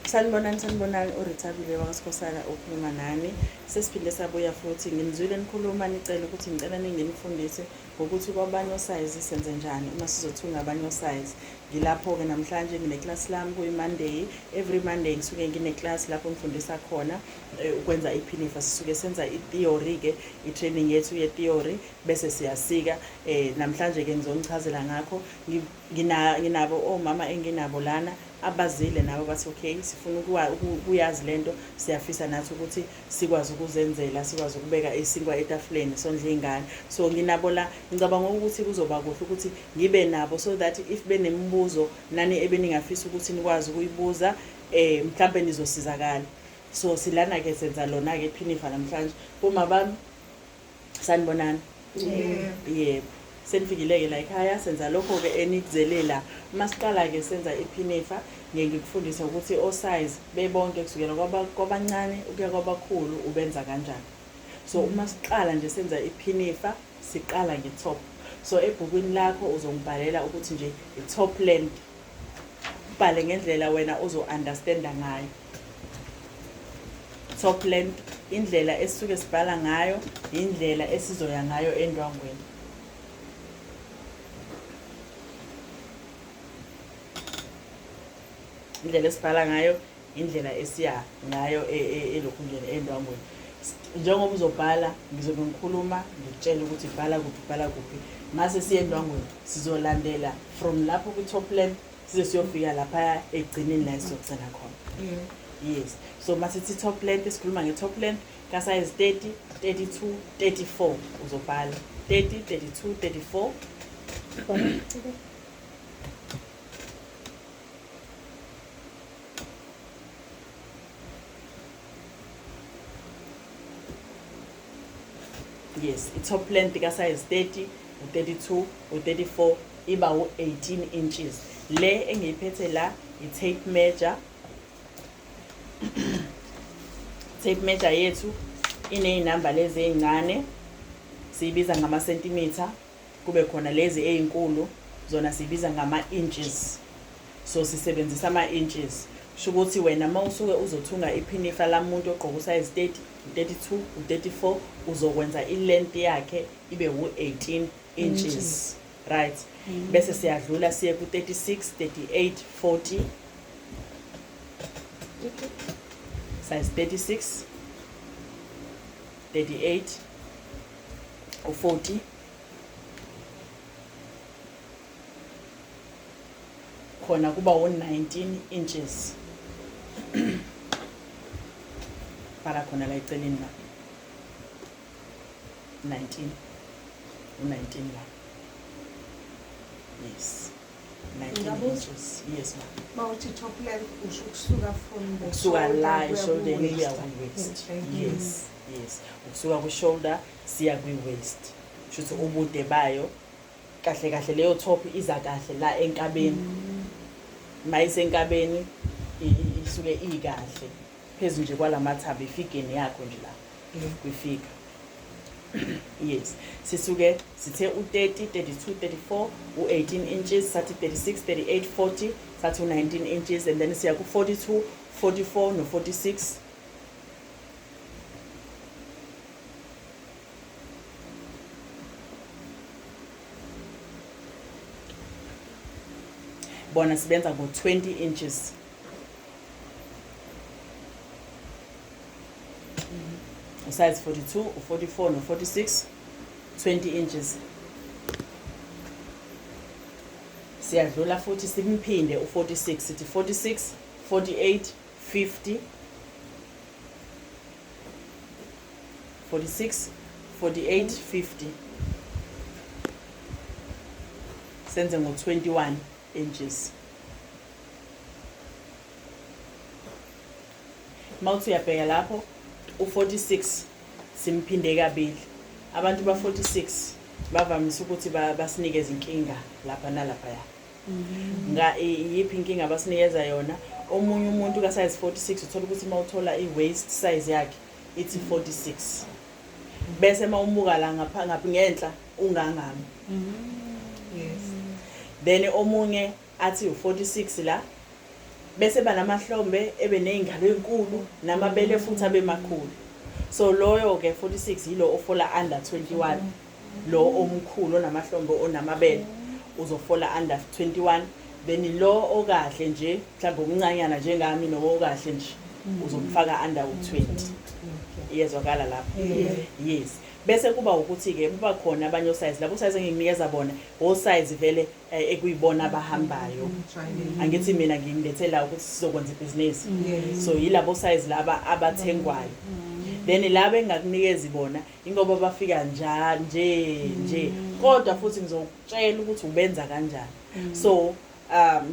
Sanibonani, sanibonani, uRithabile wakaSikhosana okhuluma nani. Sesiphinde sabuya futhi, nginizwile nikhuluma nicela ukuthi ngicela ninginifundise ngokuthi kwabanye osayizi senze njani uma sizothunga abanye osayizi. Ngilapho-ke namhlanje ngineklasi lami kuyi-Monday. Every Monday ngisuke ngineklasi lapho ngifundisa khona ukwenza iphinifa. Sisuke senza i-theory-ke, i-training yethu ye-theory, bese siyasika. Namhlanje-ke ngizonichazela ngakho. Nginabo omama enginabo lana abazile nabo bathi okay, sifuna ukuyazi lento, siyafisa nathi ukuthi sikwazi ukuzenzela, sikwazi ukubeka isinkwa etafuleni sondle iy'ngane. So nginabo la, ngicabanga ukuthi kuzoba kuhle ukuthi ngibe nabo so that if benemibuzo nani ebeningafisa ukuthi nikwazi ukuyibuza, mhlampe nizosizakala. So silana-ke senza lona-ke iphinifa namhlanje. Boma bami, sanibonani. Yebo. Senifikile-ke la ekhaya, senza lokho-ke enikuzele la. Uma siqala-ke senza iphinifa, ngiye ngikufundise ukuthi o-size bebonke kusukela kwabancane ukuya kwabakhulu ubenza kanjani. So uma siqala nje senza iphinifa, siqala nge-top. So ebhukwini lakho uzongibhalela ukuthi nje i-top length. Ubhale ngendlela wena ozo-understanda ngayo. Top length, indlela esisuke sibhala ngayo, indlela esizoya ngayo endwangweni. Indlela esibhala ngayo, indlela esiya ngayo elokhunjeni endwangweni. Njengoba uzobhala, ngizobe ngikhuluma, ngikutshela ukuthi bhala kuphi, bhala kuphi. Mase siye endwangweni, sizolandela from lapho kwi-top length size siyofika lapha ekugcineni la esizogcina khona. Yes. So masithi top length, sikhuluma nge-top length ka size 30, 32, 34. Uzobhala 30, 32, 34. Yes, i-top length ka size 30, u-32, u-34 iba u-18 inches. Le engiyiphethe la i-tape measure. Tape measure yethu iney'namba lezi ey'ncane, siyibiza ngama-centimeter, kube khona lezi ey'nkulu zona siyibiza ngama-inches. So sisebenzisa ama-inches. Kusho ukuthi wena uma usuke uzothunga iphinifa lamuntu ogqoka usize 30, u-32, u-34, uzokwenza i-length yakhe ibe u-18 inches. Right. Bese siyadlula siye ku-36, 38, 40. Size 36, 38, u-40. Khona kuba u-19 inches. Bhala khona la eceleni la. 19. U-19 la. Yes. 19 Ngabuza? inches. Yes, ma'am. Mawuthi top length usho ukusuka from the Ukusuka la shoulder kuya eshoulderni kuya ku-waist. kwi-waist. Thank you. Yes, yes. Ukusuka kwi-shoulder siya kwi-waist. Shuthi ubude bayo kahle kahle leyo top iza kahle la enkabeni. Mayisenkabeni isuke ikahle phezu nje kwalamathaba ifigeni yakho nje la kwifika. Yes, sisuke sithe u-30, 32, 34, u-18 inches, sathi 36, 38, 40, sathi u-19 inches, and then siya ku-42, 44 no-46. Bona sibenza ngo-20 inches. Size 42, u-44 no-46, 20 inches. Siyadlula futhi simphinde u-46, sithi 46, 48, 50, 46, 48, 50. Senze ngo-21 inches. Mawuthi uyabheka lapho u-46 simphinde kabili. Abantu ba-46 bavamise ukuthi basinikeze inkinga lapha nalaphaya. Nga iyiphi inkinga abasinikeza yona? Omunye umuntu ka size 46 uthola ukuthi mawuthola i-waist size yakhe ithi 46. Bese mawumuka la ngapha ngaphi ngenhla ungangami. Yes. Then omunye athi u-46 la, Bese banamahlombe, ebe ney'ngalo ey'nkulu, namabele futhi abe makhulu. So loyo-ke 46 yilo ofola under 21. Lo omkhulu onamahlombe onamabele uzofola under 21. Then lo okahle nje, mhlawumbe omncanyana njengami noma okahle nje, uzomfaka under u-20. Iyezwakala lapho? Yes. Bese kuba ukuthi-ke kuba khona abanye osize, labo size engikunikeza bona osize vele ekuyibona abahambayo. Angithi mina ngingilethela ukuthi sizokwenza ibhizinisi, so yilabo size laba abathengwayo. Then laba engingakunikezi bona ingoba bafika nje nje, kodwa futhi ngizokutshela ukuthi ubenza kanjani. So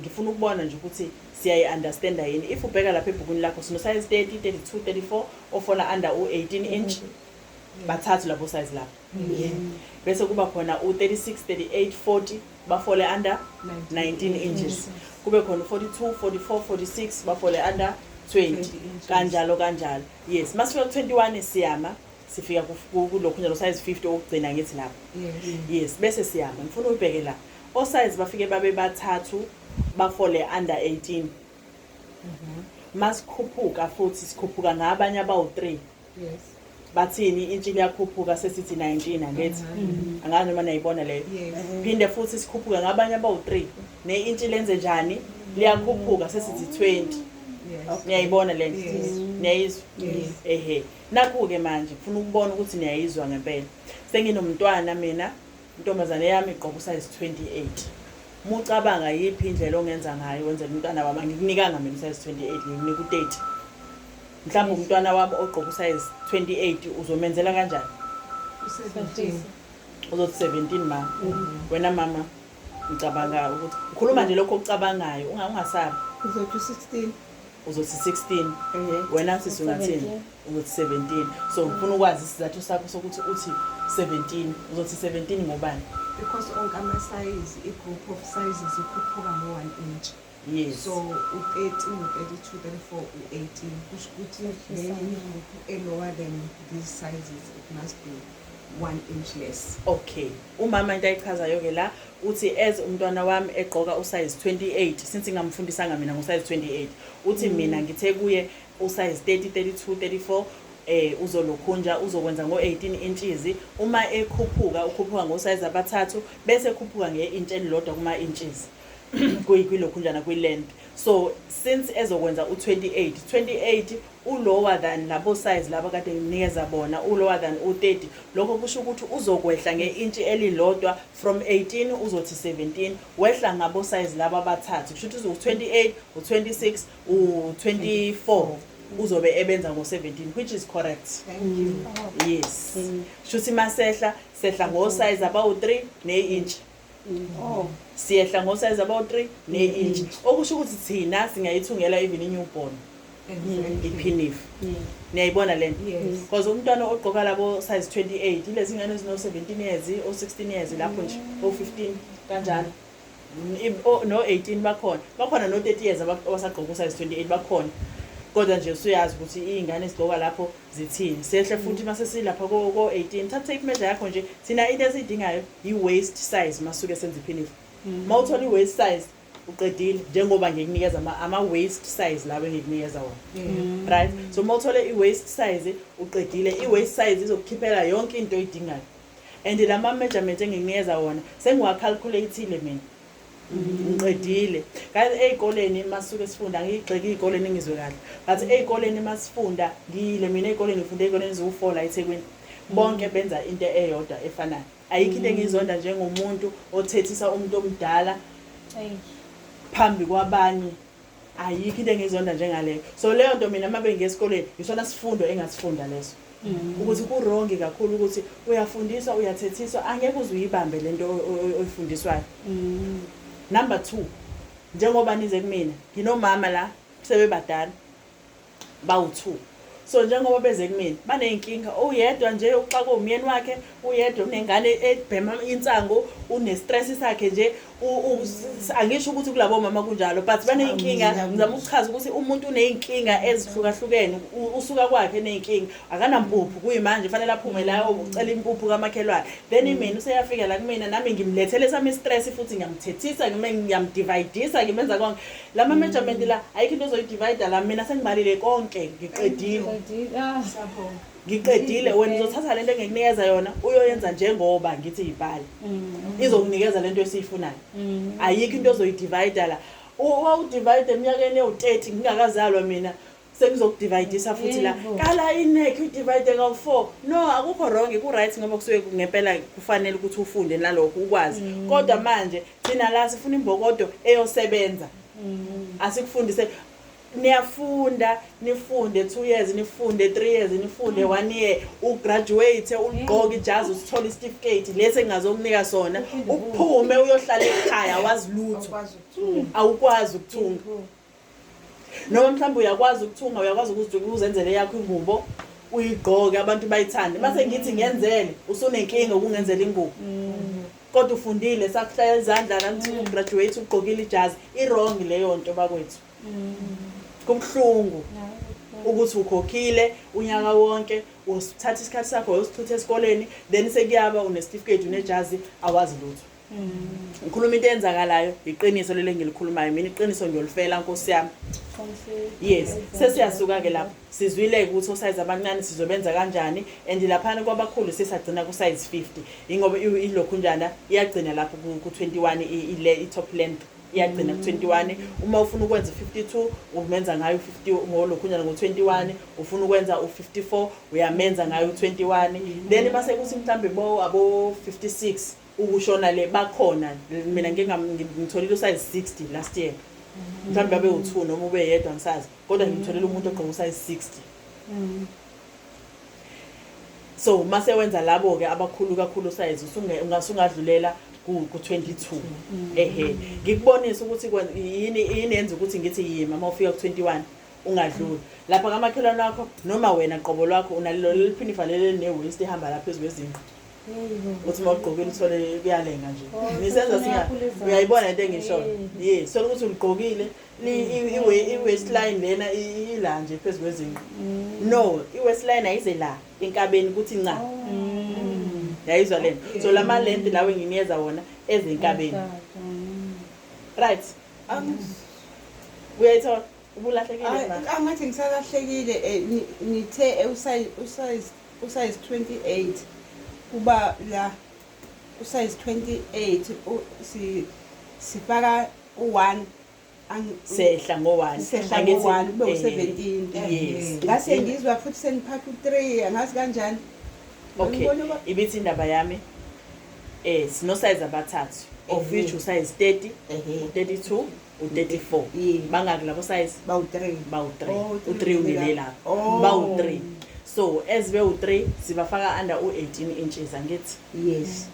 ngifuna ukubona nje ukuthi siyayi-understanda yini. If ubheka lapha ebhukwini lakho, sino size 30, 32, 34 ofola under u-18 inch, bathathu labo size lapho. Bese kuba khona u-36, 38, 40 bafole under 19 inches. Kube khona u-42, 44, 46 bafole under 20, kanjalo kanjalo. Yes, masifika ku-21 siyama, sifika kulokhu njalo size 50 okugcina ngithi lapho. Yes, bese siyama. Ngifuna uyibheke la, osize bafike babe bathathu bafole under 18. Masikhuphuka futhi sikhuphuka ngabanye abawu-3. Bathini? Intshi liyakhuphuka, sesithi 19, angithi? Angazi noma niyayibona leyo. Yes. Phinde futhi sikhuphuka ngabanye abawu-3, ne-intshi lenze njani? Liyakhuphuka, sesithi 20. Niyayibona le nto? Yes. Niyayizwa? Yes. Ehe, nakhu-ke manje ngifuna ukubona ukuthi niyayizwa ngempela. Senginomntwana mina, intombazane yami igqoka usize 28. Mucabanga yiphi indlela ongenza ngayo wenzela umntwana wami? Angikunikanga mina usize 28, ngikunika u-30. Mhlawumbe umntwana wami ogqoka usize 28 uzomenzela kanjani? U-17. Uzothi 17, ma. Wena mama, ngicabanga ukuthi ukhuluma nje lokho okucabangayo, ungasabi. Uzothi u-16. Uzothi 16. Wena sisi ungathini? Uzothi 17. So ngifuna ukwazi isizathu sakho sokuthi uthi 17. Uzothi 17 ngobani? Because onke ama-size, i-group of sizes ikhuphuka ngo-1 inch. So u-30, u-32, 34, u-18, kusho ukuthi lenye i-group e-lower than these sizes, it must be 1 inch less. Okay, umama into ayichazayo-ke la uthi as umntwana wami egqoka usize 28, since ngingamfundisanga mina ngosize 28, uthi mina ngithe kuye usize 30, 32, 34 uzolokhunja uzokwenza ngo-18 inches. Uma ekhuphuka ukhuphuka ngosize abathathu, bese ekhuphuka nge-inch elilodwa kuma-inches kwilokhunjana kwi-length. So since ezokwenza u-28, 28 u-lower than labo size laba kade nginikeza bona, u-lower than u-30, lokho kusho ukuthi uzokwehla nge-intshi elilodwa from 18, uzothi 17. Wehla ngabo size laba abathathu, kusho ukuthi u-28, u-26, u-24 uzobe ebenza ngo-17, which is correct. Thank you. Yes, kusho ukuthi masehla sehla ngosize abawu-3 ne-inch. Siyehla ngosize abawu-3 ne-inch, okusho ukuthi thina singayithungela even i-newborn iphinifa. Niyayibona le nto? Yes. Because umntwana ogqoka labo size 28 ilezi ngane ezino-17 years, o-16 years lapho nje, o-15 kanjalo, no-18 bakhona, bakhona no-30 years abasagqoka usize 28 bakhona. Kodwa nje usuyazi ukuthi iy'ngane ezigqoka lapho zithini. Sehle futhi mase silapha ko-18, thatha tape measure yakho nje. Thina into esiyidingayo i-waist size masuke senza iphinifa. Uma uthola i-waist size uqedile, njengoba ngikunikeza ama-waist size lawo engikunikeza wona. Right, so uma uthole i-waist size uqedile. I-waist size izokukhiphela yonke into oyidingayo, and lama measurement engikunikeza wona sengiwacalculatile mina, ngiqedile. Guys, ey'koleni masuke sifunda, angiyigxeki ey'koleni, ngizwe kahle, but ey'koleni masifunda, ngiyile mina ey'koleni, ngifunde ey'koleni eziwu-4 la eThekwini, bonke benza into eyodwa efanayo. Ayikho into engiyizonda njengomuntu othethisa umuntu omdala phambi kwabanye. Ayikho into engiyizonda njengaleyo. So leyo nto mina uma bengiya esikoleni, yisona sifundo engasifunda leso, ukuthi ku-wrong kakhulu ukuthi uyafundiswa uyathethiswa, angeke uze uyibambe lento oyifundiswayo. Number two, njengoba nize kumina, nginomama la sebebadala bawu-two. So njengoba beze kumina baney'nkinga, uyedwa nje uxakwe umyeni wakhe, uyedwa unengane ebhema insango, une-stress sakhe nje. Angisho ukuthi kulabo mama kunjalo, but baney'nkinga. Ngizama ukuchaza ukuthi umuntu uney'nkinga ezihlukahlukene. Usuka kwakhe eney'nkinga, akanampuphu, kuyimanje fanele aphume la ucela impuphu kamakhelwane. Then mina useyafika la kumina, nami ngimlethele sami i-stress futhi ngiyamthethisa, ngiyamdividisa, ngimenza konke lama measurement la. Ayikho into ozoyidivida la, mina sengibalile konke, ngiqedile. Ngiqedile. Wena uzothatha lento engikunikeza yona, uyoyenza njengoba ngithi yibhale, izokunikeza lento esiyifunayo. Ayikho into ozoyidivida la. Wawudivide eminyakeni ewu-30 ngingakazalwa mina, sengizokudivayidisa futhi la. Kala i-neck, uyidivide kawu-four. No, akukho wrong, ku-right, ngoba kusuke ngempela kufanele ukuthi ufunde nalokho ukwazi. Kodwa manje thina la sifuna imbokodo eyosebenza. Asikufundise. Niyafunda, nifunde 2 years, nifunde 3 years, nifunde one year, ugraduate, uligqoke ijazi, usithole isitifiketi lesi engingazokunika sona, uphume uyohlala ekhaya, wazi lutho. Awukwazi ukuthunga. Awukwazi ukuthunga, noma mhlawumbe uyakwazi ukuthunga, uyakwazi ukuthi uzenzele yakho ingubo, uyigqoke, abantu bayithande. Mase ngithi ngenzele, usunenkinga ukungenzela ingubo, kodwa ufundile, sakuhlaya izandla nami, ugraduate, ugqokile ijazi. I-wrong leyo nto, bakwethu. Kubuhlungu ukuthi ukhokhile unyaka wonke, usithatha isikhathi sakho uyosichitha esikoleni, then sekuyaba unesitifiketi, unejazi, awazi lutho. Ngikhuluma into eyenzakalayo, iqiniso leli engilikhulumayo mina, iqiniso ngiyolifela, nkosi yami. Yes, sesiyasuka-ke lapho. Sizwile-ke ukuthi osayizi abancane sizobenza kanjani, and laphana kwabakhulu sesagcina kusayizi 50, ingoba ilokhunjana iyagcina lapho ku-21, ile i-top length iyagcina ku-21. Uma ufuna ukwenza u-52, umenza ngayo u-50 ngolokhunjana ngo-21. Ufuna ukwenza u-54, uyamenza ngayo u-21. Then mase kuthi mhlambe bo abo 56 ukushona le, bakhona. Mina ngike ngitholile usize 60 last year, mhlawumbe babe u-2 noma ube yedwa, ngisazi, kodwa ngimtholile umuntu ogqoka usize 60. So mase wenza labo-ke abakhulu kakhulu size, ungasungadlulela ku-22. Ehe, ngikubonise ukuthi yini yenza ukuthi ngithi yima uma ufika ku-21, ungadluli lapha kamakhelwane wakho, noma wena qobo lwakho unalelo leliphinifa leli eline-waist ehamba lapha phezu kwezinqa, uthi uma ugqokile uthole kuyalenga nje. Nisenza singa uyayibona into engishoyo? Yes, thola ukuthi uligqokile i-waistline lena ila nje phezu kwezinqa. No, i-waistline ayize la enkabeni kuthi nca. Yayizwa lento? So lama length lawo enginikeza wona ezinkabeni, right? Uyayithola? Ubulahlekile ma? Angathi ngisalahlekile. Nithe usize 28 kuba la usize 28 sifaka u1. Sehla ngo-1. Sehla ngo-1 kube u-17. Yes. Ngase ngizwa futhi seniphatha u-3, angazi kanjani. Okay. Ngibona Ibithi indaba yami, sino size abathathu, of which usize 30, u-32, u-34. Bangaki labo size? Bawu-3. Bawu-3. Oh, U-3 umile lapho. Oh. Bawu-3, so as bewu-3 sibafaka under u-18 inches, angithi? Yes.